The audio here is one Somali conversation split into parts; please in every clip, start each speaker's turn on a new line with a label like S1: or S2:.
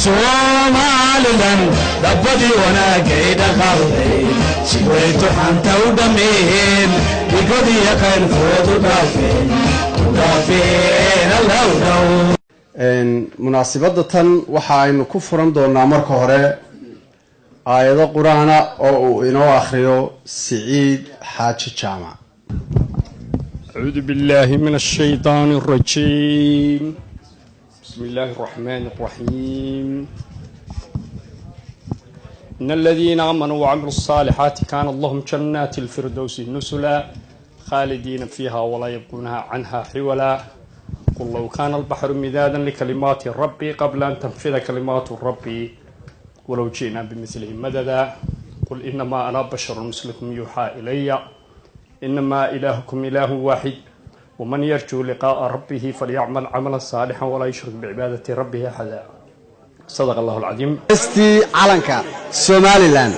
S1: Somalilan dhabbadii wanaagay dhaqaalday, siwaytu xanta u dhammeeyeen, dhigodiyo qayrkoodu dhaafeen, u dhaafeen Allowdhow.
S2: Munaasibadda tan waxa aynu ku furan doonaa marka hore aayado qur-aana oo uu inoo akhriyo Siciid Xaaji Jaamac.
S3: أعوذ بالله من الشيطان الرجيم، بسم الله الرحمن الرحيم. إن الذين آمنوا وعملوا الصالحات كان لهم جنات الفردوس نزلا خالدين فيها ولا يبغون عنها حولا. قل لو كان البحر مدادا لكلمات ربي قبل أن تنفذ كلمات ربي ولو جئنا بمثله مددا. قل إنما أنا بشر مثلكم يوحى إلي إنما إلهكم إله واحد، ومن يرجو لقاء ربه فليعمل عملا صالحا ولا يشرك بعبادة ربه أحدا. صدق الله العظيم.
S2: Heestii calanka Somalilan.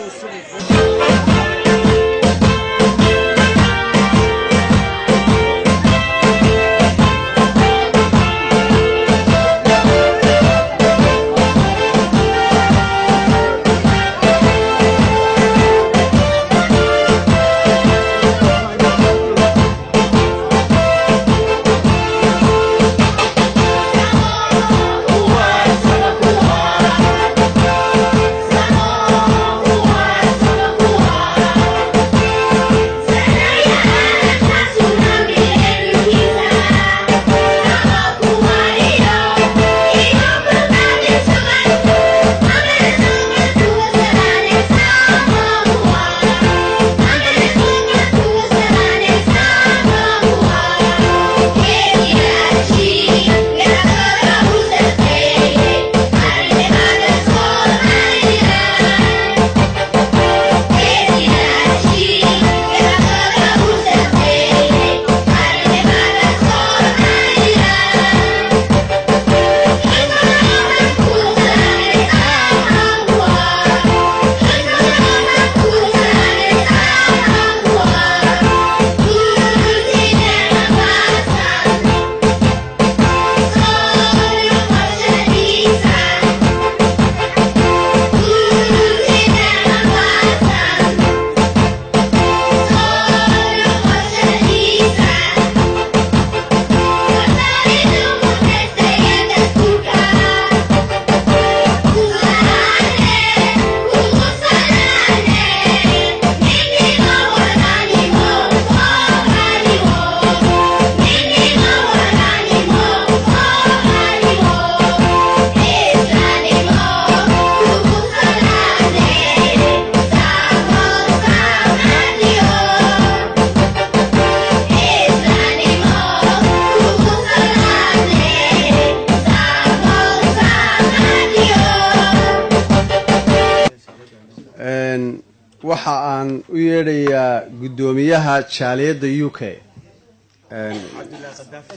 S2: Waxa aan u yeedhayaa guddoomiyaha jaaliyadda UK,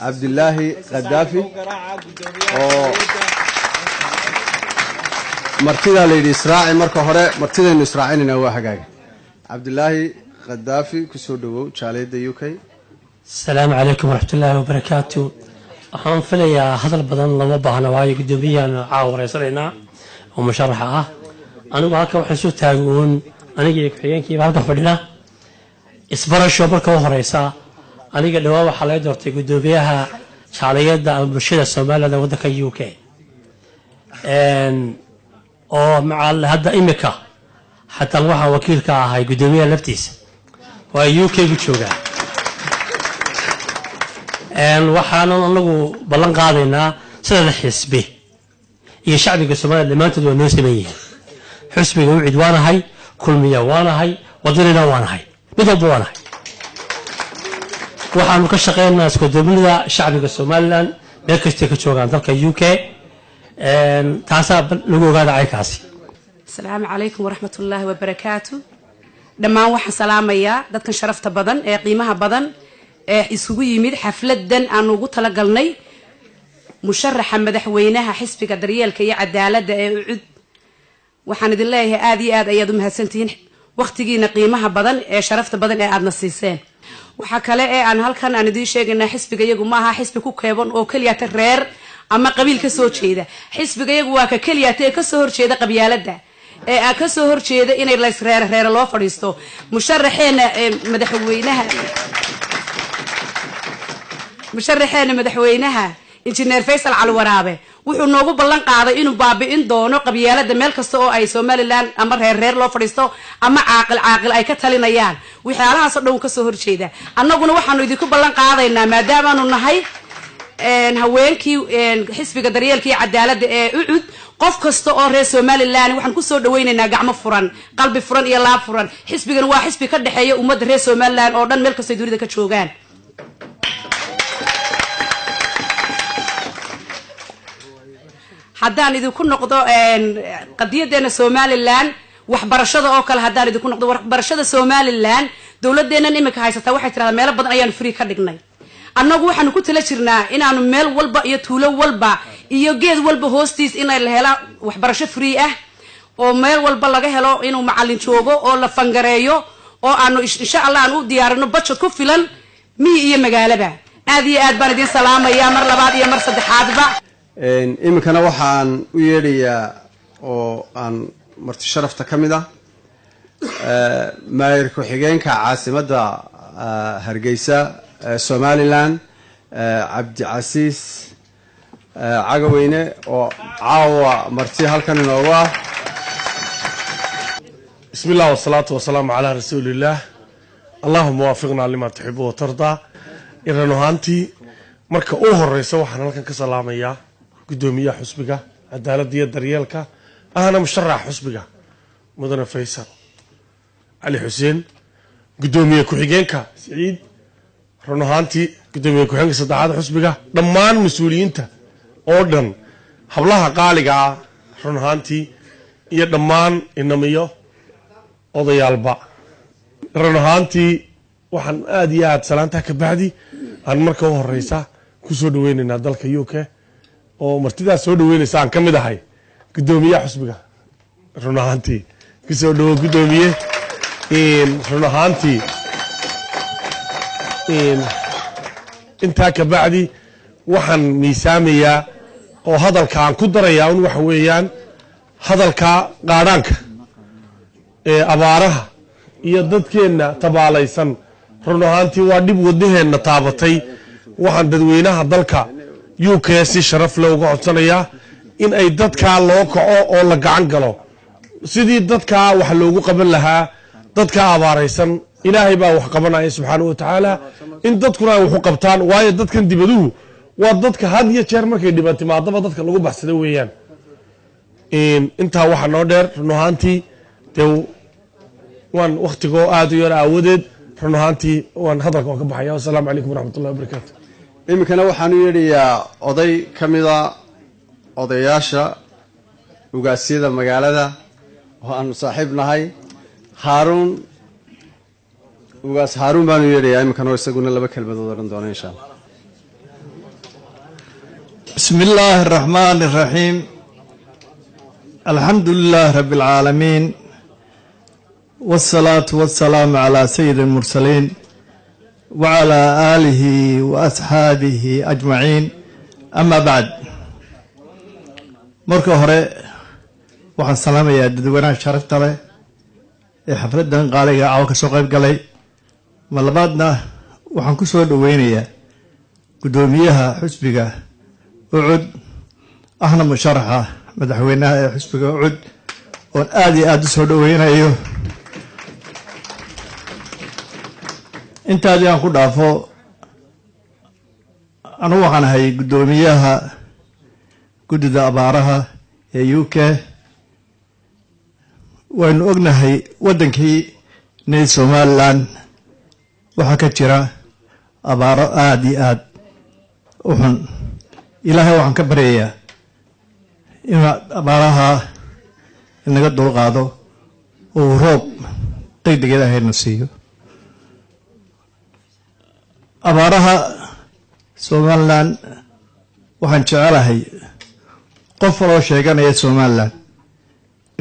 S2: Cabdilaahi Khadaafi, oo martidaa la yidhi israaci. Marka hore martidaynu israacinayna waa hagaaga. Cabdilaahi Khadaafi, kusoo dhawow jaaliyadda UK.
S4: Asalaamu calaykum waraxmatullaahi wabarakaatu. Waxaan filayaa hadal badan lama baahna, waayo guddoomiyahan caawa wareysanaynaa oo musharaxa ah. Anigu halkan waxaan soo taagay uun, aniga iyo ku-xigeenkiiba halkan fadhina, isbarasho. Marka u horeysa, aniga dhawaan waxaa laga doortay guddoomiyaha jaaliyadda ama bulshada Somaliland ee waddanka UK, oo macal hadda imika xataa waxaa wakiilka ahay guddoomiyaha laftiisa, waa UK ku joogaa. Waxaanan anagu ballan qaadaynaa sidada xisbi iyo shacbiga Soomaliya dhammaantood waa noo saman yihiin. Xisbiga UCID waanahay, Kulmiya waanahay, Wadanina waanahay, mid walba waanahay. Waxaanu ka shaqeynaynaa iskuduubnida shacbiga Somaliland meel kastay ka joogaan dalka UK. Taasaa lagu ogaada caykaasi.
S5: Asalaamu calaykum waraxmatullaahi wabarakaatu. Dhammaan waxaan salaamayaa dadkan sharafta badan ee qiimaha badan ee isugu yimid xafladan aanu ugu talagalnay musharaxa madaxweynaha xisbiga Daryeelka iyo Cadaaladda ee UCID. Waxaan idin leeyahay aada iyo aad ayaad u mahadsantihiin waqtigiina qiimaha badan ee sharafta badan ee aadna siiseen. Waxaa kale ee aan halkan aan idiin sheegaynaa, xisbiga iyagu ma aha xisbi ku keeban oo keliyata reer Ama qabiil ka soo jeeda. Xisbiga iyagu waa ka keliyaata ee kasoo horjeeda qabyaaladda, ee a kasoo horjeeda inay laysreere reere loo fadhiisto. Musharaxeena madaxweynaha, musharaxeena madaxweynaha, Injineer Faysal Cali Waraabe, wuxuu noogu ballan qaaday inuu baabi'in doono qabyaalada meel kasta oo ay Somaliland ama reer reer loo fadhiisto ama caaqil caaqil ay ka talinayaan. Waxyaalahaasoo dhan wuu kasoo horjeeda. Annaguna waxaanu idinku ballan qaadaynaa, maadaamaanu nahay haweenkii xisbiga Daryeelka iyo Cadaaladda ee UCUD, qof kasta oo reer Somaliland waxaan kusoo dhawaynaynaa gacmo furan, qalbi furan iyo laab furan. Xisbigan waa xisbi ka dhexeeya ummadda reer Somaliland oo dhan, meel kastay dunida ka joogaan. Haddaan idinku noqdo qadiyadeena Somaliland, waxbarashada oo kale, haddaan idinku noqdo waxbarashada Somaliland, dowladeennan imika haysataa waxay tirahdaa meelo badan ayaanu free ka dhignay. Annagu waxaanu ku tala jirnaa inaanu meel walba iyo tuulo walba iyo geed walba hoostiis inay la hela waxbarasho free ah, oo meel walba laga helo inuu macalin joogo oo la fangareeyo, oo aanu insha Allah aan u diyaarino budget ku filan miyi iyo magaalaba. Aad iyo aad baan idin salaamayaa mar labaad iyo mar saddexaadba.
S2: Iminkana waxaan u yeedhayaa oo aan marti sharafta ka mid ah maayir ku-xigeenka caasimadda Hargeysa Somaliland, Cabdicasiis Cagaweyne, oo caawa marti halkan inoogu ah.
S6: بسم الله والصلاة والسلام على رسول الله، اللهم وافقنا لما تحب وترضى. Run ahaantii, marka u horeysa waxaan halkan ka salaamayaa gudoomiyaha xusbiga Cadaaladda iyo Daryeelka, ahna musharaxa xusbiga, mudane Faysal Cali Xuseen, gudoomiye ku-xigeenka Siciid, run ahaantii gudoomiye ku-xigeenka saddexaad xusbiga, dhammaan mas-uuliyiinta oo dhan, hablaha qaaliga ah, run ahaantii, iyo dhammaan inamiyo odayaalba. Run ahaantii waxaan aada iyo aada salaantaa ka bacdi aan marka u horeysa kusoo dhaweyneynaa dalka UK, oo martidaas soo dhaweyneysa aan ka mid ahay, gudoomiyaha xusbiga. Run ahaantii kusoo dhawo, gudoomiye. Run ahaantii intaa ka bacdi waxaan miisaamayaa oo hadalka aan ku darayaa un waxa weeyaan hadalka qaadhaanka ee abaaraha iyo dadkeenna tabaalaysan. Run ahaantii waa dhib wadnaheenna taabatay. Waxaan dadweynaha dalka UK si sharaf leh uga codsanayaa in ay dadkaa loo kaco oo la gacan galo sidii dadkaa wax loogu qaban lahaa. Dadkaa abaaraysan Ilaahay baa wax qabanaya subxaanahu watacaala, in dadkuna ay waxu qabtaan, waayo dadkan dibaduhu waa dadka had iyo jeer markay dhiban timaadaba dadka lagu baxsado weeyaan. Intaa waxaa noo dheer, run ahaantii dee waan waktigoo aada u yar aawadeed, run ahaantii waan hadalka waan ka baxaya. Wasalaamu calaykum waraxmatullahi wabarakaatu.
S2: Iminkana waxaan u yeedhayaa oday ka mida odayaasha ugaasyada magaalada oo aanu saaxiib nahay, Haaruun. Ugaas Haaruun baanu yeedhayaa iminkana, oo isaguna laba kelmadood odhan doona insha Allah.
S7: بسم الله الرحمن الرحيم، الحمد لله رب العالمين، والصلاة والسلام على سيد المرسلين وعلى آله وأصحابه أجمعين، أما بعد. Marka hore waxaan salaamayaa dadweynaha sharafta leh ee xafladan qaaliga caawa ka soo qayb galay. Ma labaadna waxaan ku soo dhoweynayaa guddoomiyaha xusbiga UCUD, ahna musharaxa madaxweynaha ee xusbiga UCUD, oon aada iyo aada u soo dhoweynayo. Intaadii aan ku dhaafo, anugu waxaan ahay guddoomiyaha guddida abaaraha ee UK. Waynu ognahay waddankii nay Somaliland waxaa ka jira abaaro aada iyo aada u xun. Ilaahay waxaan ka baryayaa inuu abaaraha inaga dulqaado oo roob deg deg Ilaahayna siiyo. Abaaraha Somaliland waxaan jecelahay qof waloo sheeganaya Somaliland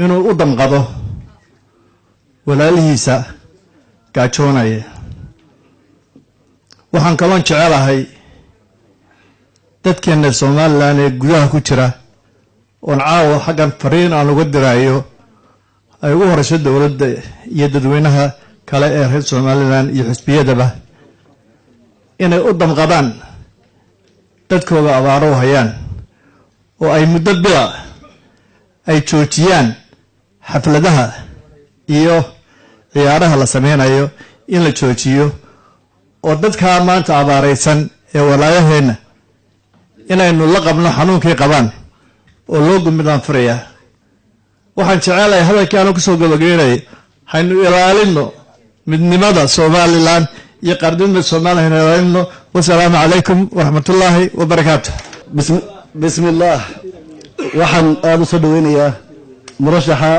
S7: inuu u damqado walaalihiisa gaajoonaya. Waxaan kaloon jecelahay Dadkeena Somaliland ee gudaha ku jira oon caawa xaggan fariin aan uga diraayo, ay ugu horeyso dowladda iyo dadweynaha kale ee reer Somaliland iyo xisbiyadaba, inay u damqadaan dadkooda abaaro u hayaan oo ay muddo bila ay joojiyaan xafladaha iyo ciyaaraha la sameynayo, in la joojiyo oo dadkaa maanta abaaraysan ee walaayaheenna inaynu la qabno xanuunkay qabaan oo loo gumidaan furayaa. Waxaan jecelahay hadalkii aanu kusoo gabagaynayay, haynu ilaalino midnimada Somaliland iyo qarnimada Somaliland haynu ilaalino. Wasalaamu calaykum waraxmatullaahi wabarakaatu.
S8: Bismi illaah. Waxaan aada u soo dhaweynayaa murashaxa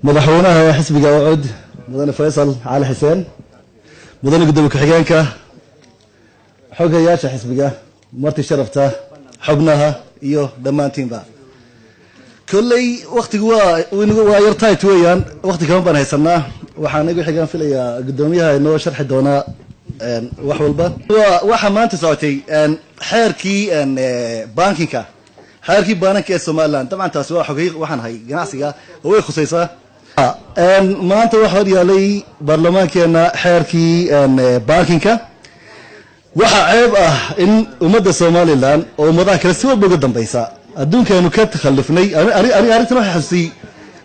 S8: madaxweynaha ee xisbiga UCID, mudane Faysal Cali Xuseen, mudane gudoomiye ku-xigeenka, xogayaasha xisbiga, marti sharafta, xubnaha iyo dhammaantiinba. Kolley waktigu waa yar tight weeyaan, wakti kaban baan haysanaa. Waxaan igu xigaan filayaa guddoomiyaha inoo sharxi doonaa wax walba. Waxaa maanta socotay xeerkii bankinka, xeerkii baananka ee Somaliland. Dabcan taasi waa xogay waxaan hay ganacsiga oo way khusaysaa. Maanta waxaa hor yaalay baarlamaankeena xeerkii bankinka. Waxaa ceeb ah in ummadda Somaliland oo ummadaha kale si walba uga dambaysa adduunkaanu ka takhallufnay. Aniga arrintan waxay xasuusiyey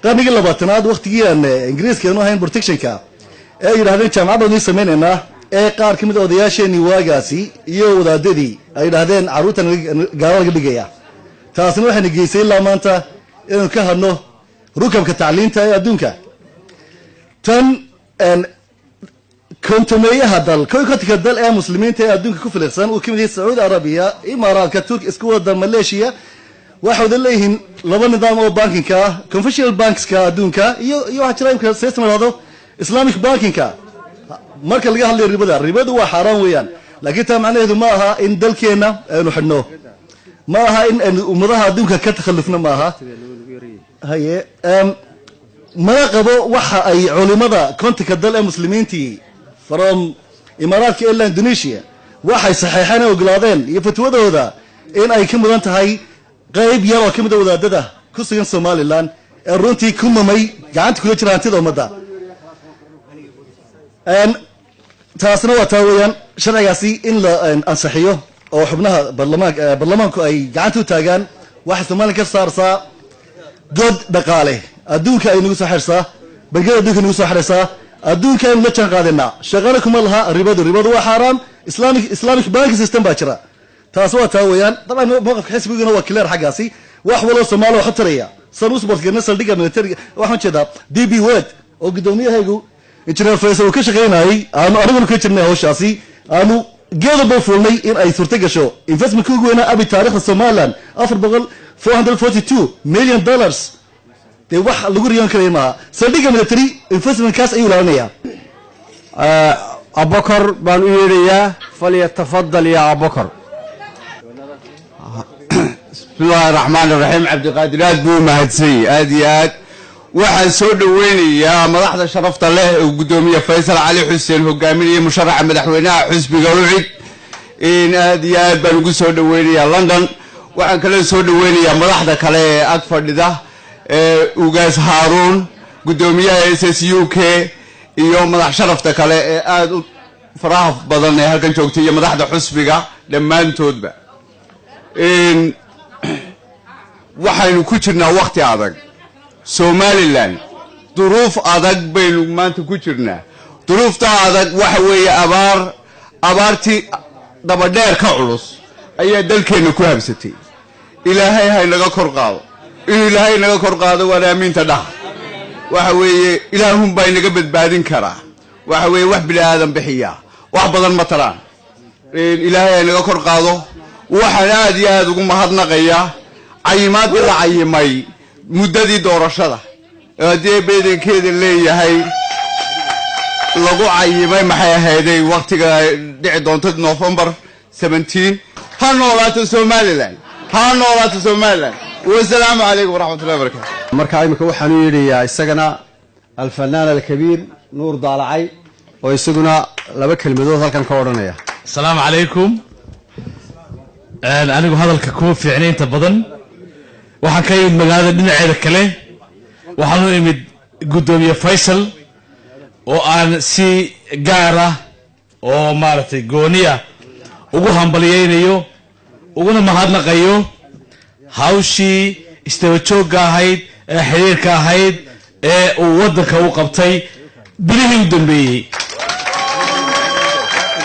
S8: qarnigii 20aad, waqtigii aan Ingiriiska aanu ahayn protectionka, ee yidhahdeen jaamacadda nii samaynaynaa, ee qaar ka mid a odayaasheenii waagaasi iyo wadaadadii ay yidhaahdeen carruurtan gaalo laga dhigaya. Taasna waxayna geysay ilaa maanta inaynu ka hadno rukabka tacliinta ee adduunka. Tan kontomeeyaha dal, 51-ka dal ee muslimiinta ee adduunka ku filiqsan, uu ka mid yahay Sacuudi Arabiya, Imaaraadka, Turk, isku wada Malaysia, waxay wada leeyihiin laba nidaam oo bankinka ah: conventional bankska adduunka iyo waxaa jira imka system la dhahdo Islamic bankinka. Marka laga hadlayo ribada, ribadu waa xaaraan weeyaan, laakiin taa macnaheedu ma aha in dalkeenna aynu xidhno, ma aha in aynu ummadaha adduunka ka takhallufno, ma aha. Haye, mana qabo waxa ay culimada 50-ka dal ee muslimiintii from Imaaraadka ilaa Indonesia waxay saxeexeen ee ogolaadeen iyo fatwadooda in ay ka mudan tahay qayb yar oo ka mid a wadaadada ku sugan Somaliland ee runtii ku mamay gacanta kula jira hantida ummadda. Taasna waa taa weeyaan. Sharcigaasi in la ansixiyo oo xubnaha baarlamaanku ay gacanta u taagaan waxay Somaliland ka saarsaa god dhaqaale. Adduunka ay nagu soo xirsaa, bangiyada adduunka nagu soo xiraysaa, adduunka aynu la jaan qaadanaa. Shaqana kuma laha ribadu, ribadu waa xaaraam. Islamic banking system baa jira. Taas waa taa weeyaan. Dabcan mowqifka xisbiguna waa clear xaggaasi. Wax waloo Soomaaliya wax u taraya san u support garna saldhigga militariga, waxaan jeedaa DP World oo gudoomiyahaygu Injineer Faysal uu ka shaqaynayay, aanu aniguna ka jirnay hawshaasi, aanu geedaba fuulnay in ay suurto gasho investment ugu weynaa abi taariikhda Somaliland, $442 million. Dee wax lagu riyoon karaya maaha. Saldhigga military investmentkaas ayuu ilaalinayaa.
S2: Abokor baan u yeedhayaa. فليتفضل يا Abokor.
S9: Bismi illaahi raxmaan iraxiim. Cabdiqaadir aad buu u mahadsanyay, aad iyo aad. Waxaan soo dhoweynayaa madaxda sharafta leh ee guddoomiye Faysal Cali Xuseen hogaaminaya, musharaxa madaxweynaha xusbiga UCID. In aad iyo aad baan ugu soo dhoweynayaa London. Waxaan kaloo soo dhoweynayaa madaxda kale ee ag fadhida, Ugaas Haaruun, guddoomiyaha SS UK, iyo madax sharafta kale ee aada u faraha badan ee halkan joogtay, iyo madaxda xusbiga dhammaantoodba. Waxaynu ku jirnaa wakhti adag. Somaliland duruuf adag baynu maanta ku jirnaa. Duruufta adag waxa weeye abaar, abaartii dabadheer ka culus ayaa dalkeenna ku habsatay. Ilaahay haynaga kor qaado, inuu Ilaahay naga kor qaado waan aamiinta dhaha. Waxa weeye Ilaahunbaa inaga badbaadin karaa. Waxa weeye wax bini aadan bixiyaa wax badan ma taraan. Ilaahay haynaga kor qaado. Waxaan aad iyo aada ugu mahadnaqayaa cayimaadii la cayimay muddadii doorashada, haddii beedankeeda leeyahay lagu cayimay, maxay ahayday, waktiga dhici doonto November 17. Ha noolaato Somaliland, ha noolaato Somaliland. Wasalaamu calaykum waraxmatullahi wabarakatu.
S2: Markaa imika waxaan u yeedhayaa isagana الفنان الكبير Nuur Daalacay oo isaguna laba kelmadood halkan ka odhanaya.
S10: Asalaamu calaykum. Anigu hadalka kuma fiicnay inta badan. Waxaan ka imid magaalada dhinaceeda kale. Waxaan u imid guddoomiye Faysal oo aan si gaar ah oo maaragtay gooniya ugu hambalyeynayo, uguna mahadnaqayo hawshii isdaba joogga ahayd ee xiriirka ahayd ee uu waddanka u qabtay bilihii u dambeeyey.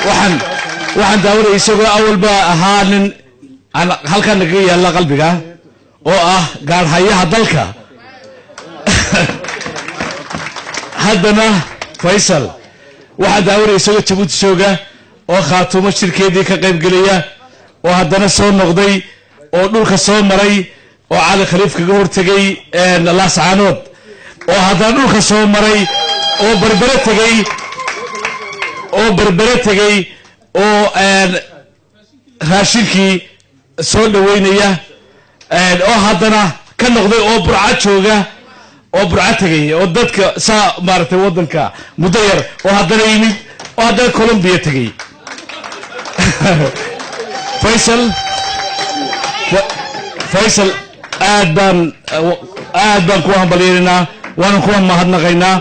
S10: Waxaan daawanayay isagoo awalba ahaa nin aan halkan nagaga yaalla qalbiga oo ah gaarhayaha dalka. Haddana Faysal waxaan daawanayay isagoo Jabuuti jooga oo Khaatumo shirkeedii ka qaybgelaya, oo haddana soo noqday oo dhulka soo maray oo Cali Khaliif kaga hortegay Laascaanood, oo haddana dhulka soo maray oo Berbere tegay, oo raashinkii soo dhaweynaya, oo haddana ka noqday oo Burca jooga oo Burca tegay oo dadka saa maaragtay waddanka muddo yar, oo haddana yimid oo haddana Colombia tegay. Faysal, aad baan ku hambalyaynaynaa, waana kuwa mahadnaqaynaa.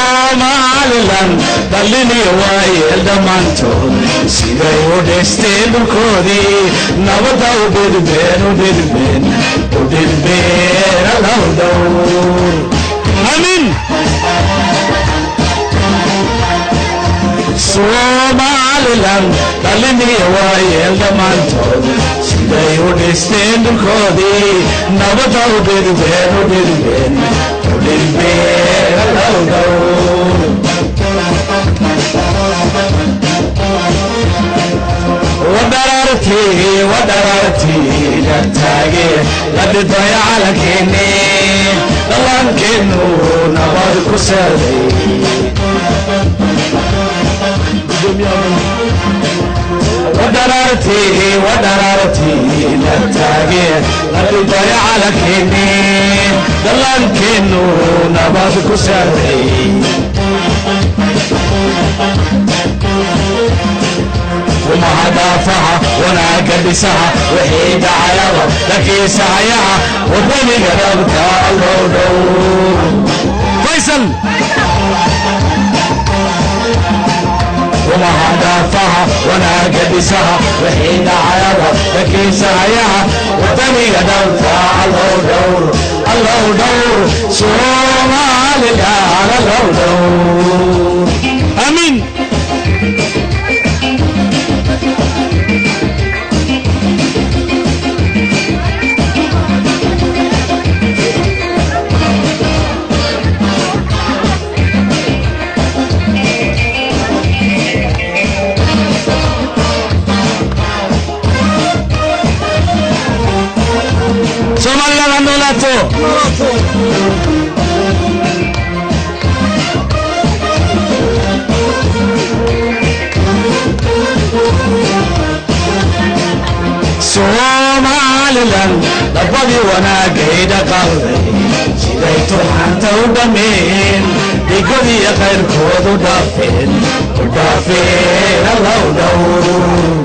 S10: Somaliland dhaliniyo waayeel dhammaantood siday u dhisteen dhulkoodii, nabadda u dhidbeen, u dhidbeen, u dhidbeen, Allow dhowr. Amiin. Somaliland dhaliniyo waayeel dhammaantood siday u dhisteen dhulkoodii, nabadda u dhidbeen, u dhidbeen, u dhidbeen, Allow dhowr. Wadharaartii la taage, la dhidbay calankeeni, dhallaankeenu nabad ku seeday. Wadharaartii la taage, la dhidbay calankeeni, dhallaankeenu nabad ku seeday. Xumaha dhaafaha, wanaagga dhisaha, wixii dhacayaba dhakiisahayaha, wadaniga dhabta loo dhow. Faysal, xumaha dhaafaha, wanaagga dhisaha, wixii dhacayaba dhakiisahayaha, wadaniga dhabta loo dhowr, Allow dhowr Soomaaliland, Allow dhowr. Amiin. Somaliland ha noolaato. Somaliland labadii wanaagay dhaqalday, siday turxanta u dhammeen, dhigodiyo khayrkoodu dhaafeen, u dhaafeen, Allow dhowr.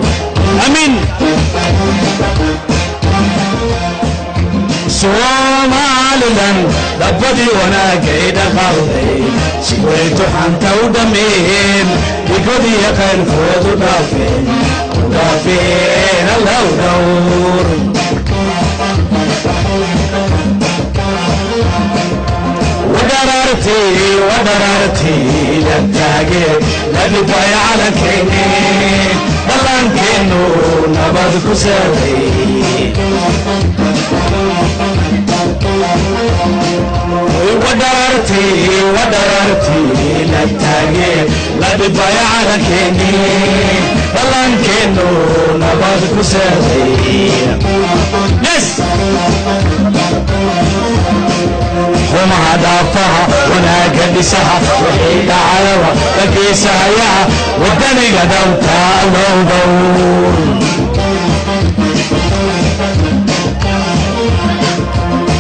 S10: Amiin. Somaliland labadii wanaagay dhaqalday, siday turxanta u dhammeen, dhigodiyo khayrkoodu dhaafeen, u dhaafeen, Allow dhowr. Wadharaartii la taage, la dhibay calankeeni, dhallaankeenu nabad ku seeday. Wadharaartii la taage, la dhibay calankeeni, dhallaankeenu nabad ku seeday. Yes. Xumaha dhaafaha, wanaagga dhisaha, wixii dhacayaba dhageesahayaha, wadaniga dhabta loo dhowr.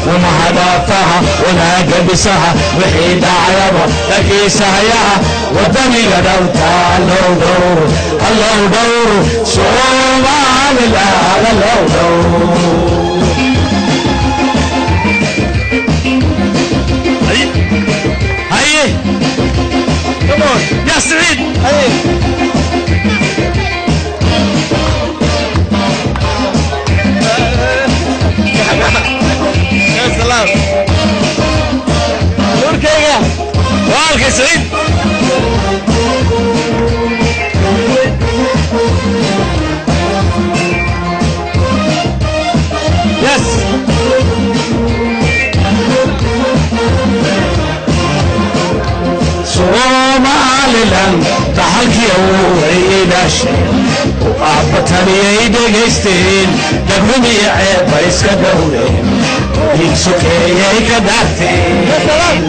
S10: Xumaha
S1: Dhaafaha wanaaga dhisaha, wixii dhacayaba dhagiisahayaha, wadaniga dhowta allow dhowr, allow dhowr Somaliland, allow dhowr.
S10: Haye, come on ya Saciid, haye.
S2: Ya salaam, nuurkayga.
S10: Walaalkay Saciid. Yes.
S1: Somaliland dhaxalkii awoway ilaasheen oo aabba taliyay dhegaysteen, dhagruniyo ceebba iska dhowreen, dhiig sokeeyay ka dhaarteen.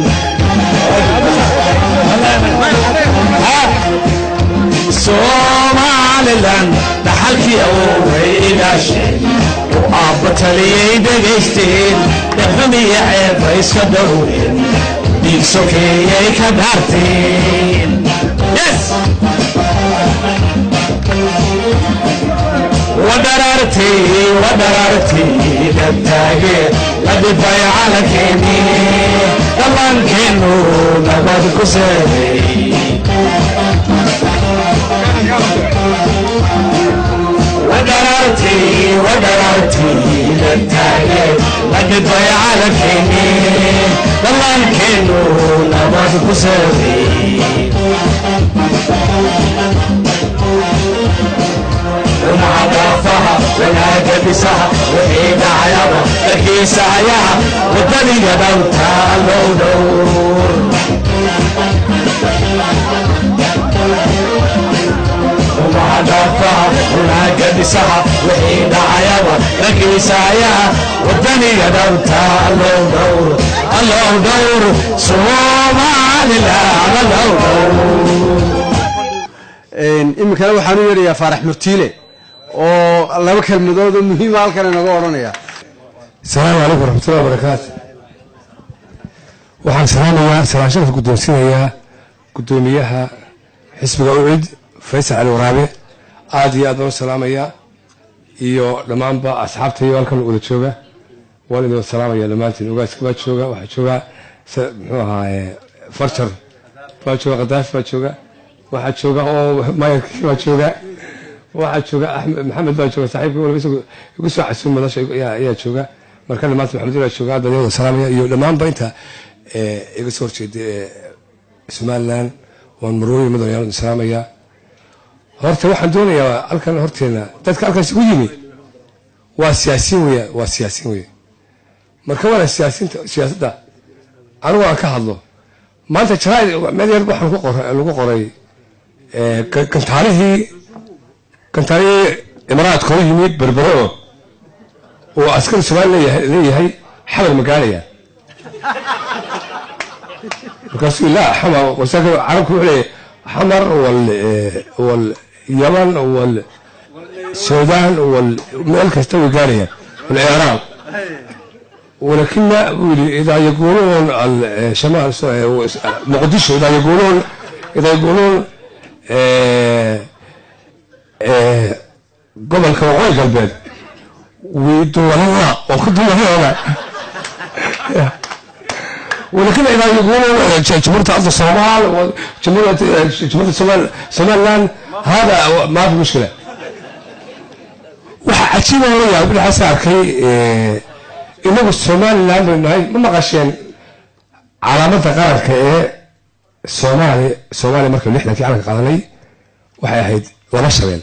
S1: Somaliland dhaxalkii awoway ilaasheen oo aabba taliyay dhegaysteen, dhagruniyo ceebba iska dhowreen, dhiig sokeeyay ka dhaarteen.
S10: Yes.
S1: Wadharaartii, wadharaartii dhabtaage la dhibay calankeennii, dhammaankeenu nabad ku seeday. Wadharaartii, wadharaartii dhabtaage la dhibay calankeennii, dhammaankeenu nabad ku seeday. Dhaafaha wanaaga dhisaha, wixii dhacayaba dhagiisahayaha, wadaniga dhowta allow dhowr. Dhaafaha wanaaga dhisaha, wixii dhacayaba dhagiisahayaha, wadaniga dhowta allow dhowr, allow dhowr Somaliland, allow dhowr.
S2: Iminkana waxaan u yeedhayaa Faarax Murtiile oo laba kelmadood oo muhiima halkan inaga odhanaya.
S11: Asalaamu calaykum waraxmatullahi wabarakaatu. Waxaan salaamayaa, salaan sharaf guddoonsiinayaa guddoomiyaha xisbiga UCID, Faysal Cali Waraabe. Aad iyo aad baan u salaamayaa, iyo dhammaanba asxaabtayo halkan wada jooga. Waan idin salaamaya dhammaantiin. Ogaaska baa jooga, waxaa jooga, muxuu ahaaye, Farjar baa jooga, Khadaafi baa jooga, waxaa jooga oo mayarkii baa jooga, waxaa jooga Axmed Maxamed baa jooga, saaxiibkii waliba isagu igu soo casuum madasha ayaa jooga. Marka dhammaanta Maxamed baa jooga, aad baan idin wada salaamaya, iyo dhammaanba inta iga soo horjeeda ee Somaliland. Waan marooyi mudanayaal idin salaamaya. Horta waxaan doonayaa halkan horteena dadka halkaas igu yimi waa siyaasiin weya, waa siyaasiin weya. Marka waana siyaasiinta, siyaasadda anigu aan ka hadlo maanta jaraaid meel yar waxaan ku qoray, lagu qoray gantaalihii Imaaraadka oo yimid Berbere oo askari Soomaali leeyahay Xamar ma gaaraya. Markaasuu laa Xamar wasaaka carabku wuxuu leeyahay Xamar wal Yaman wal Suudaan wal meel kasta way gaarayaan, wal Iiraan, ولكن إذا يقولون الشمال مقدشو إذا يقولون gobolka Waqooyi Galbeed way duwanana oo ku duwanana, ولكن إذا يقولون جمهورية أرض الصومال وجمهورية سومالان هذا ما في مشكلة. Waxa cajiib oo la yaab waxaa arkay, inagu Somaliland baynu nahay. Ma maqasheen calaamadda qaranka ee Soomaaliya? Soomaaliya markii 60-kii calanka qaadanay waxay ahayd laba shabeel,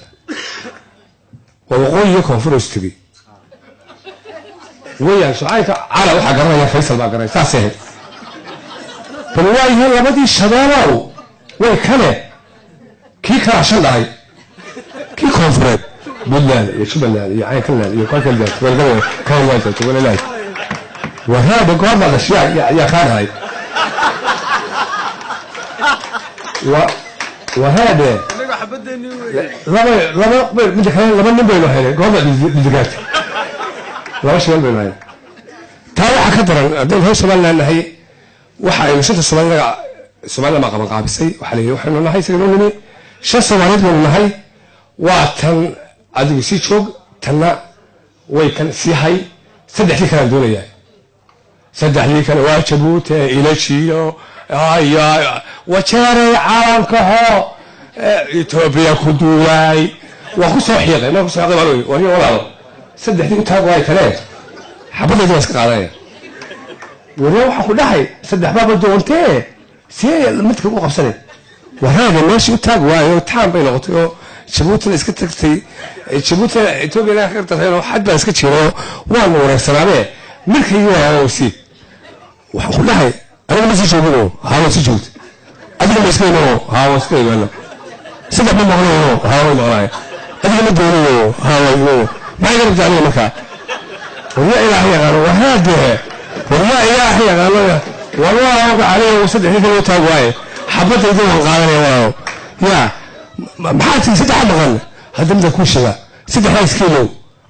S11: waa waqooyi iyo koonfur oo istegey weeyaan. Shucaybka cala waxaa garanaya, Faysal baa garanaya. Saasay ahayd. Bal waayihiin labadii shabeelow way kane, kii kalaa shan dhahay, kii koonfureed Puntland iyo Jubbaland iyo Caynkaland iyo Kalland. Waraaba goorma dhashay? Yaa kaa dhahay wahaade laba laba midda kale, laba nin baynu haynay, goorma dhidigaatay, laba shabeel baynu haynay. Taa waxaa Waxaa ka daran haddaynu reer Somaliland nahay, waxa aynu shanta Soomaalida, Somaliland baa qaban qaabisay. Waxaa la yidhi waxaynu nahay isaga noo nimi, shan Soomaaliyeed baynu nahay. Waa tan adigu sii joog, tanna way kan sii hay. Saddexdii kalaan doonayaa, saddexdii kale waa Jabuuti, Ilajiyo aya wajeeray caalamkaho Etoobiya ku duulaay. Waa ku soo xiiqay, maa ku soo xiiqay baan wariyo walaalo, saddexdii u taag waay kale, xabadayda waa iska qaadanaya. Wariyo waxaa ku dhahay saddex baaba doontee, see midka u qabsanay waraaga meesha u taag waayo. Taan bay noqotay oo Jabuutina iska tagtay, Jabuutina Etoobiyana ka dareen oo xad baa iska jiro, waanu wareegsanaabee midkaygii walaalo sii. Waxaan ku dhahay aniga ma sii joogino, haa waa sii joogta, adiga ma iska imano, haa waa iska imano, saddex ma maqnayo, haa way maqnaaya, adiga ma doonayo, haa waa imano, maxay ka rabtaa aniga markaa? Waryaa Ilaahay yaqaano, waraadee waryaa Ilaahay yaqaano, war walaalo aniga saddexdii kale u taag waaye, xabadayda waan qaadanaya walaalo. Yaa maxaa tii saddexa maqan? Hadda mida kuu sheega, saddexdaa iskiilow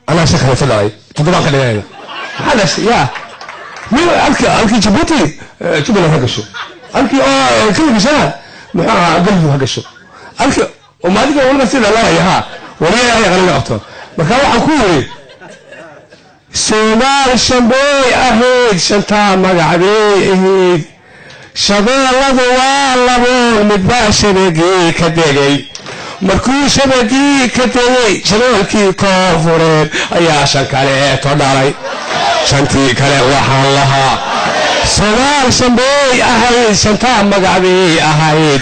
S11: anaa shan kaleeto dhalay, toddobaan ka dhiganayna. Maxaa dhashay? Yaa halkii Jabuuti Jubbaland ha gasho, halkii oo kala gashana muxuu ahaa Galmudug ha gasho, halkii oo maadiga waliba si dhalaalaya ha wariya Ilaahay yaqaano qabto. Marka waxaan ku yiri Soomaal shanbey ahayd, shantaa magacbey ahayd, shabeelladu waa laboon, midbaa shabagii ka degay. Markuu shabagii ka degay shabeelkii koonfureed ayaa shan kaleeto dhalay, shantii kale waxaan lahaa Soomaal shanbey ahayd, shantaa magacbey ahayd,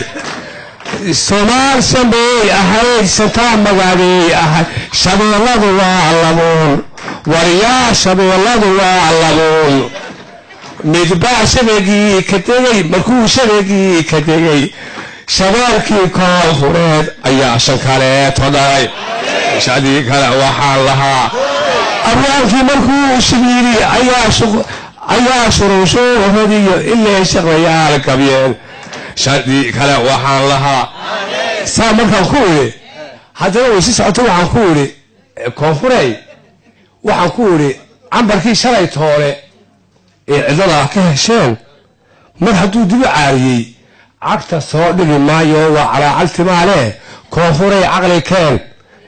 S11: Soomaal shanbey ahayd, shantaa magacbey ahayd, shabeelladu waa laboon, waryaa shabeelladu waa laboon, midbaa shabagii ka degay. Markuu shabagii ka degay shabeelkii koonfureed ayaa shan kaleeto dhalay, shadii kale waxaan lahaa abwaankii markuu shibiiri ayaa shuruushuuradiyo ilay shaqlayaal gabyeen, shadii kale waxaan lahaa. Saa markaan ku idhi haddana way si socota. Waxaan ku idhi koonfurey, waxaan ku idhi cambarkii shalay toole ee cidladaa ka hesheen mar hadduu dibu caariyey cagta soo dhigi maayo, waa calaacal timaale. Koonfurey caqli keen,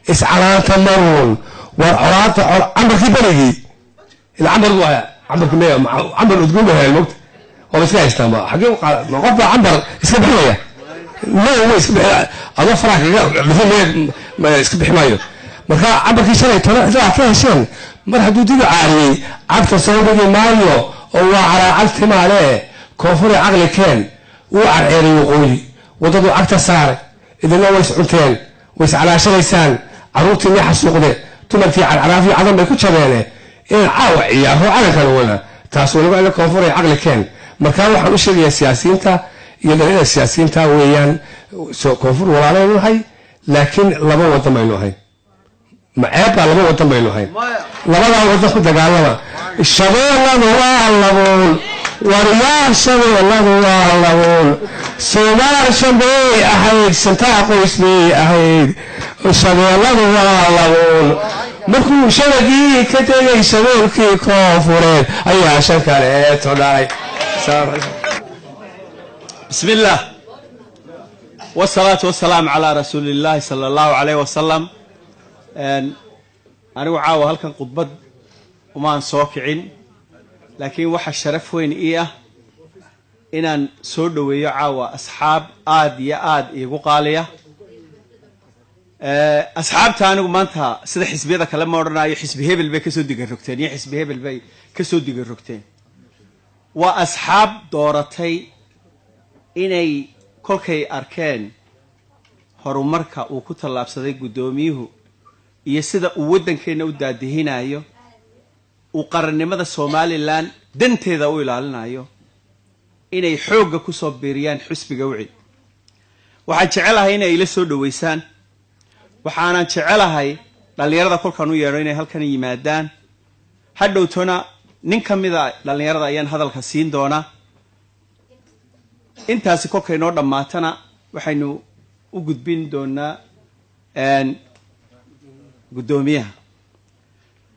S11: iscanaanta maruun, war colaanta cambarkii berigii ila cambar waa cambarkii me cambar udgoon bay hayaan mogta, waaba iska haystaan ba xagee ma qof baa cambar iska bixinaya? No way, iska bixi adoo faraha kaga dhufin me iska bixi maayo. Marka cambarkii shalay toole cidladaa ka hesheen mar hadduu dibu caariyey cagta soo dhigi maayo oo waa calaacal timaale. Koonfurey caqli keen, wuu carceeray waqooyi, waddaduu cagta saaray, idina way iscunteen, way iscalaashanaysaan, carruurtii may xasuuqde, dumarkii carcaraafiyo cadan bay ku jabeene, inaan caawa ciyaaro calankan wana taas waliba ila. Koonfurey caqli keen. Markaa waxaan u sheegayaa siyaasiyiinta iyo dhalinyada siyaasiyiinta weeyaan, koonfur walaalaynu nahay, laakiin laba wadan baynu ahayn. Maceeb baa laba wadan baynu ahayn, labadaa wadan ku dagaalama. Shabeelladu waa laboon, waryaa shabeelladu waa laboon, Soomaal shanbey ahayd, shantaa qoys bay ahayd, shabeelladu waa laboon. Markuu shabagii ka tegay shabeelkii koonfureed ayaa shan kaleeto dhalay.
S2: بسم الله والصلاة والسلام على رسول الله صلى الله عليه وسلم. Anigu caawa halkan khudbad umaan soo kicin, laakiin waxa sharaf weyn ii ah inaan soo dhoweeyo caawa asxaab aada iyo aada iigu qaaliya. Asxaabta anigu maanta sida xisbiyada kale ma odhanayo xisbi hebel bay kasoo diga rogteen iyo xisbi hebel bay kasoo diga rogteen. Waa asxaab dooratay inay kolkay arkeen horumarka uu ku tallaabsaday guddoomiyuhu iyo sida uu waddankeenna u daadihinayo, uu qarannimada Somaliland danteeda u ilaalinayo, inay xoogga kusoo biiriyaan xisbiga UCID. Waxaan jecelahay inay ila soo dhoweysaan, waxaanan jecelahay dhallinyarada kolkaan u yeedho inay halkan yimaadaan. Hadhowtona nin ka mida dhallinyarada ayaan hadalka siin doonaa. Intaasi kolkay noo dhammaatana waxaynu u gudbin doonaa guddoomiyaha.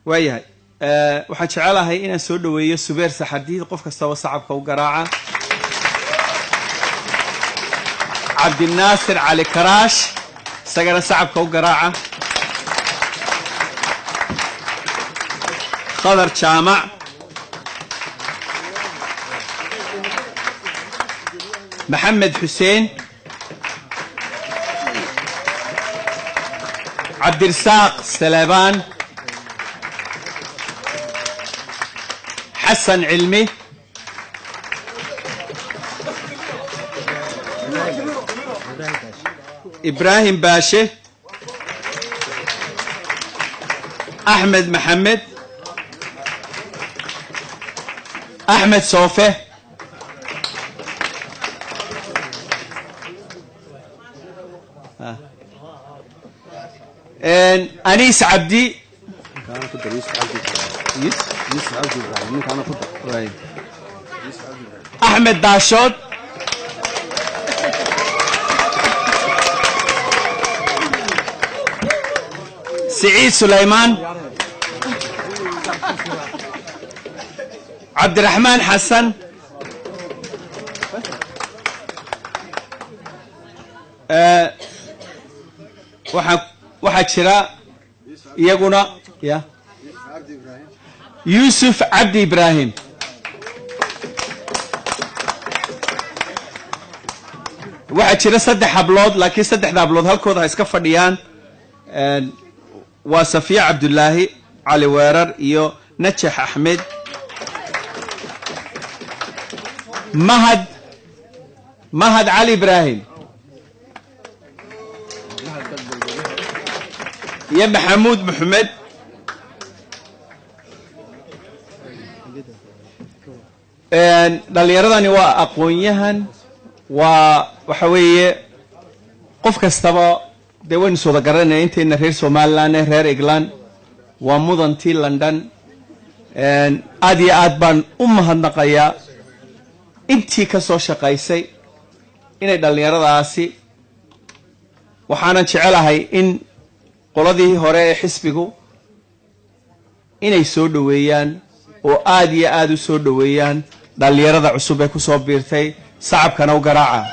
S2: Waayahay,
S12: Waxaan jecelahay inaan soo dhaweeyo Subeer Saxardiid. Qof kastaba sacabka u garaaca. Cabdinaasir Cali Karaash, isagana sacabka u garaaca. Khadar Jaamac, Maxamed Xuseen, Cabdirasaaq Saleebaan, Xasan Cilmi, Ibraahim Baashe, Axmed Maxamed, Axmed Soofe, Aniis Cabdi, Axmed Daashood, Siciid Sulaymaan, Cabdiraxmaan Xasan, waxaa jira iyaguna ya Yuusuf Cabdi Ibraahim. Waxaa jira saddex hablood, laakiin saddexda hablood halkooda ha iska fadhiyaan. Waa Safiya Cabdullaahi Cali Weerar iyo Najax Axmed. Mahad Cali Ibraahim iyo Maxamuud Maxamed. Dhallinyaradani waa aqoon-yahan, waa waxa weeye qof kastaba dee waynu is wada garanaya intayna reer Somaliland ee reer England, waa mudantii London. Aad iyo aad baan u mahadnaqayaa intii ka soo shaqaysay inay dhallinyaradaasi. Waxaanan jecelahay in qoladii hore ee xisbigu inay soo dhoweeyaan oo aad iyo aad u soo dhoweeyaan dhallinyarada cusub ee ku soo biirtay. Sacabkana u garaaca.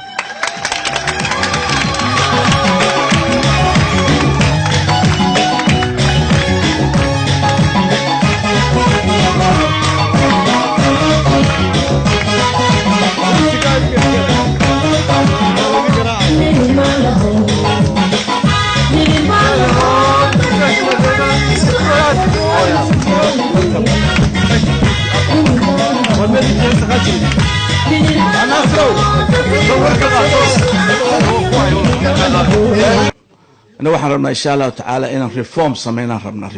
S10: Anna waxaan rabnaa, insha Allahu tacaala, inaan reform sameynaan rabnaa.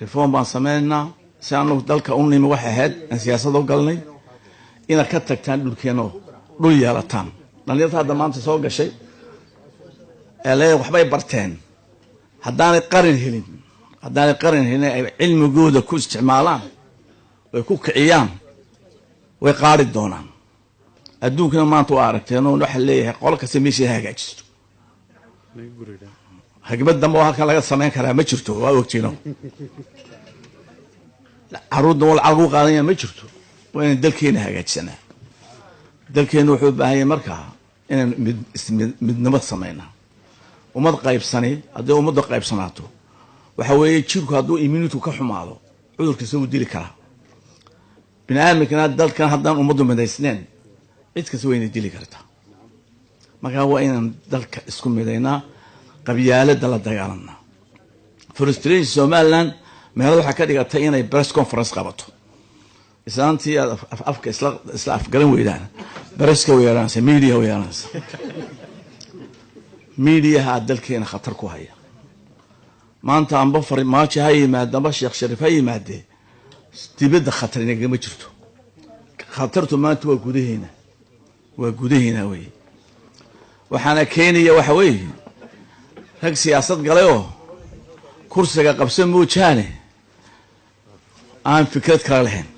S10: Reform baan sameynaa si aanu dalka u nimi. Waxay ahayd aan siyaasad u galnay inaad ka tagtaan dhulkeeno, dhul yeelataan. Dhalinyarta hadda maanta soo gashay ee leeyahay waxbay barteen, haddaanay qaran helin ay cilmigooda ku isticmaalaan, way ku kiciyaan, way qaari doonaan. Adduunkana maanta waa aragteen oo waxaa leeyahay qolo kasta meesha hagaajisto. Hagbad dambe oo halkan laga samayn karaa ma jirto, waa ogtiino. Caruurda oo lacag lagu qaadanaya ma jirto. Waa inaan dalkeena hagaajisanaa. Dalkeena wuxuu u baahan yahay markaa inaan midnimad samaynaa. Ummad qaybsani, hadday ummadda qaybsanaato, waxa weeye jirku hadduu immunity ka xumaado, cudurkiisa wuu dili karaa bini aadamkana. Dalkan haddaan ummaddu midaysneen, cid kasta wayna dili kartaa. Markaa waa inaan dalka isku midaynaa, qabyaalada la dagaalanaa. Frustration Somaliland meelad waxaa ka dhigatay inay press conference qabato. Islaantii aad afka isla afgaran weydaan, presska way yeelanaysa, media way yeelanaysa. Mediaha dalkeena khatar ku haya maanta. Amba Farmaajo ha yimaade, amba Sheekh Shariif ha yimaadee, dibadda khatar inagama jirto. Khatartu maanta waa gudaheena, waa gudaheena wey. Waxaana keenaya waxa weeye rag siyaasad galay oo kursiga qabsan moojaane aan fikrad kale lahayn.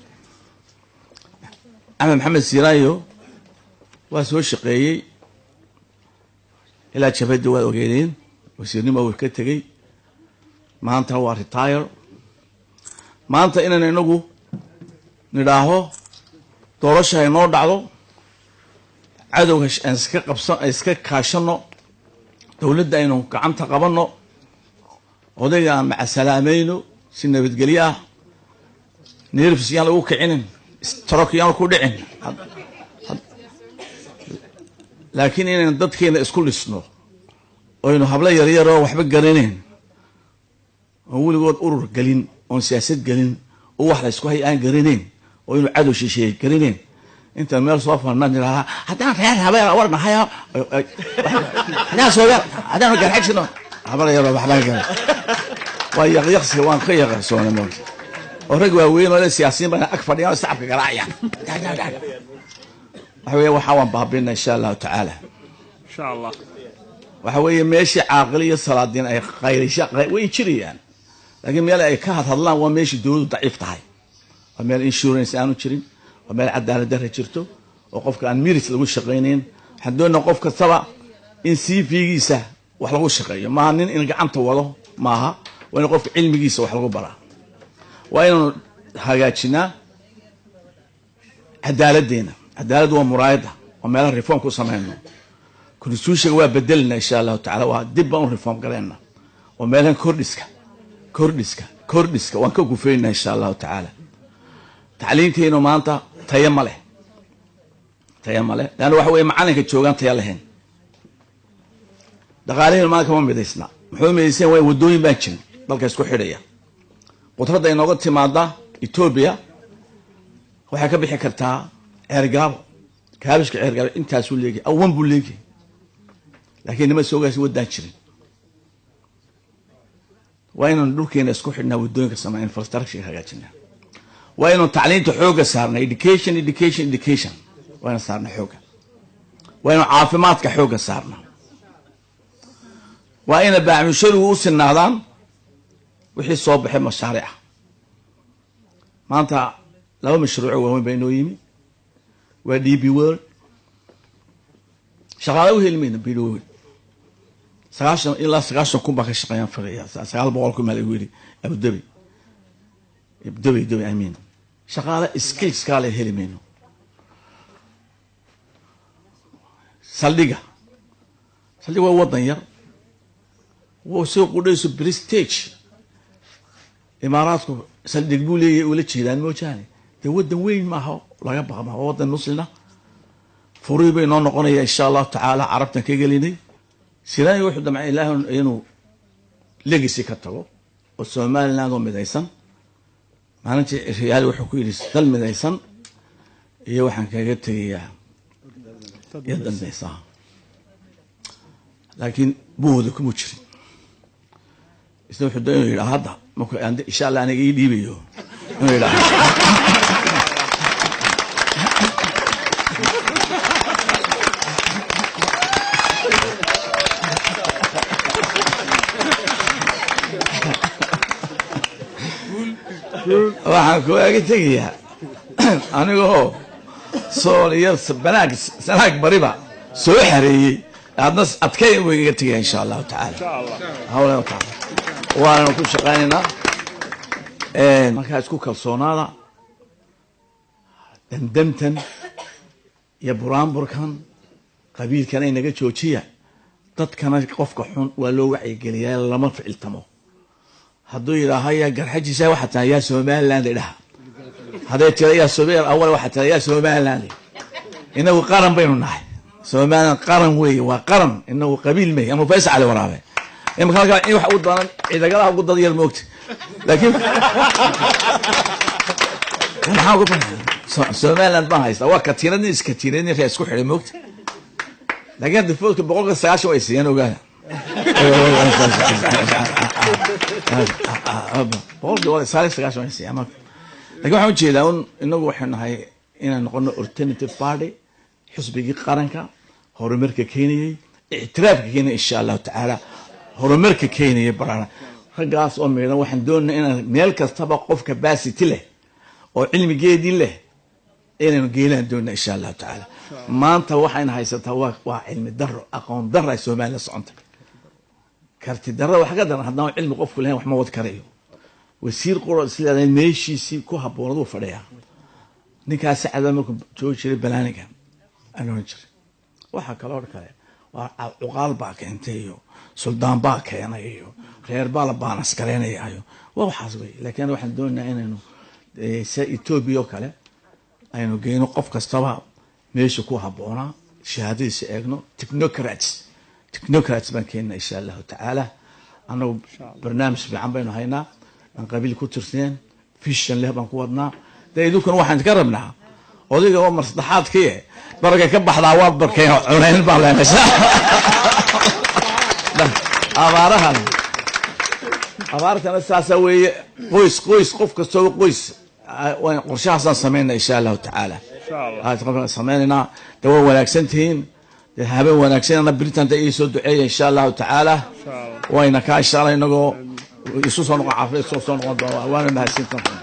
S10: Axmed Maxamed Siiraayo waa soo shaqeeyey ilaa jabhadda, waad ogeedeen, wasiirnimo wuu ka tegey, maantana waa retire. Maanta inaan inagu nidhaaho doorasha haynoo dhacdo, cadowga aan iska qabsan, iska kaashano, dowladda aynu gacanta qabanno, odayga aan macasalaamayno si nabadgelyo ah, nerves yaan lagu kicinin, stroke yaan ku dhicin, laakiin inaynu dadkeena isku dhisno oynu hablo yaryaroo waxba garanayn, oon weligood urur gelin, oon siyaasad gelin, oo wax la isku hay aan garanayn, oo inuu cadow shisheeye garanayn, intaan meel soo farnaan nidhahaa haddaan reer habeen war nahay, haddaan soogaal, haddaan garxagsino, habla yaroo waxbaan garan, waa yaqyaqsiga waan ka yaqaqsoonay moogta. Oo rag waaweyn oo le siyaasiyiin baan ag fadhiyaan oo sacabka garaacayaan. Waxa weeye waxaa waan baabina insha Allahu tacaala.
S3: Insha Allah.
S10: Waxa weeye meeshii caaqil iyo salaadiin ay qaylisha way jirayaan, laakiin meel ay ka hadhadlaan waa meeshii dowladdu daciif tahay, waa meel insurance aanu jirin, waa meel cadaalad darra jirto, oo qofka aan miris lagu shaqaynayn. Waxaan doonaa qof kastaba in CV-giisa wax lagu shaqeeyo. Maaha nin in gacanta wado maaha, waa in qofka cilmigiisa wax lagu baraa. Waa inaanu hagaajinaa cadaaladdeena. Cadaaladdu waa muraayadda, waa meelaha reform ku sameyno. Constitutionka waa bedelina insha Allahu tacala, waa dib baan u reform gareyna, oo meelahan kordhiska kordhiska kordhiska waan ka gufeynaa insha Allahu tacaala. Tacliinteenu maanta tayo ma leh, tayo ma leh, leanna waxa weye macalinka joogaan taya lahayn. Dhaqaalaheenu maanta kama midaysna. Muxuu midaysan? Waa waddooyin baan jirin dalka isku xidhaya. Qudradda inooga timaada Etoobiya waxay ka bixi kartaa Ceergaabo, kaabishka Ceergaabo intaasuu leegyahay, awan buu leegyahay, laakiin nima soogaas waddaan jirin. Waa inaanu dhulkeena isku xidhnaa, waddooyinka sameyn, infrastructure hagaajinaa. Waa inaanu tacliinta xoogga saarnaa, education, education, education waa inaan saarnaa xoogga. Waa inaanu caafimaadka xoogga saarnaa. Waa ina baacmusharigu u sinaadaan wixii soo baxay mashaariica. Maanta laba mashruuco waaweyn baa inoo yimi, waa DP World. Shaqaale u heli mayna DP World, 90 ilaa 90 kun baa ka shaqeeyaan filaya, 900,000 baa lagu yidhi Abu Dhabi, Dubai, Dubai, I mean. Shaqaale skills kaale heli mayno. Saldhiga, saldhiga waa wadan yar, wuu soo qudhayso prestige. Imaaraadku saldhig buu leeyahay ula jeedaan moojaane, dee wadan weyn maaha laga baqma, waa wadan muslina. Furii bay noo noqonaya insha Allahu tacaala. Carabtan ka gelinay Silaani wuxuu damcay Ilaah inuu legacy ka tago oo Somaliland oo midaysan. Maalintii Riyaal wuxuu ku yidhi dal midaysan iyo waxaan kaga tegayaa iyo dambeysa, laakiin buhooda kuma jirin. Isna wuxuu doon inuu yidhaha hadda markuu insha Allah aniga ii dhiibayo inuu yidhaha waxaan kuaga tegayaa anigoo Sool iyo banaag Sanaag bariba soo xareeyey, adna adkay buu igaga tegaya insha Allahu tacaala. Hawla taala waanu ku shaqaynaynaa. Markaa isku kalsoonaada. Damdamtan iyo buraanburkan qabiilkan ay naga joojiya. Dadkana qofka xun waa loo wacyigeliyaa, lama ficiltamo. Hadduu yidhaaha yaa Garxajiisa waxaa tahay, yaa Somaliland idhaha, hadday tira yaa Somaal awal waxaa tira yaa Somaliland. Inagu qaran baynu nahay, Somaliland qaran weeye, waa qaran, inagu qabiil may. Anu Faysal Cali Waraabe imika halkaa in wax u doonan ciidagalaha ugu dad yar moogta, laakiin maxaa ugu Somaliland baan haystaa, waa katiinad nin iskatiinad nin reer isku xidhay moogta. Laakiin hadda foodka 90% way siiyaan, ogaada, 99% way siiyaan marka. Lakin waxaan ujeedaa un inagu waxaynu nahay inaan noqono alternative party, xusbigii qaranka horumarka keenayay, ictiraafka keenaya insha Allahu tacaala, horumarka keenaya barana raggaas oo miidhan. Waxaan doonayna inaan meel kastaba qof capacity leh oo cilmigeedii leh inaynu geelaan doonaa insha Allahu tacaala. Maanta waxayna haysataa waa cilmi daro, aqoon daro ay Soomaaliya socontay, karti darro wax ka daran. Haddaan cilmi qofku lahayn wax ma wad karayo.
S13: Wasiir quro isleedahay meeshiisii ku habboonaduu fadhiyaa. Ninkaas Sacada markuu joogi jiray balaaniga aan oran jiray. Waxaa kaloo kale waa cuqaal baa keentay iyo suldaan baa keenay iyo reer baa la baanas gareynayayo, waa waxaas wey. Laakiin waxaan doonaynaa inaynu sida Etoobiya oo kale aynu geyno qof kastaba meesha ku habboonaa, shahaadadiisa eegno. Technocrats baan keenna, insha Allahu tacaala. Annagu barnaamij fiican baynu haynaa, aan qabiil ku tirsaneen, vision leh baan ku wadnaa. Dee idinkuna waxaan ka rabnaa odayga oo mar saddexaadkii barga ka baxdaa waa barkeen cunayn baan leenay. Abaarahan, abaartana saasaa weeye. Qoys qoys, qof kastoo qoys, qorshahaasaan sameynaa, insha Allahu tacaala sameynaynaa. De waa wanaagsan tihiin, de habeen wanaagsan. Ana Britain da ii soo duceeya, insha Allahu tacaala. Wayna kaa, insha Allah, inagoo isu soo noqon, caafimaad isu soo noqon doona. Waana mahadsantahay.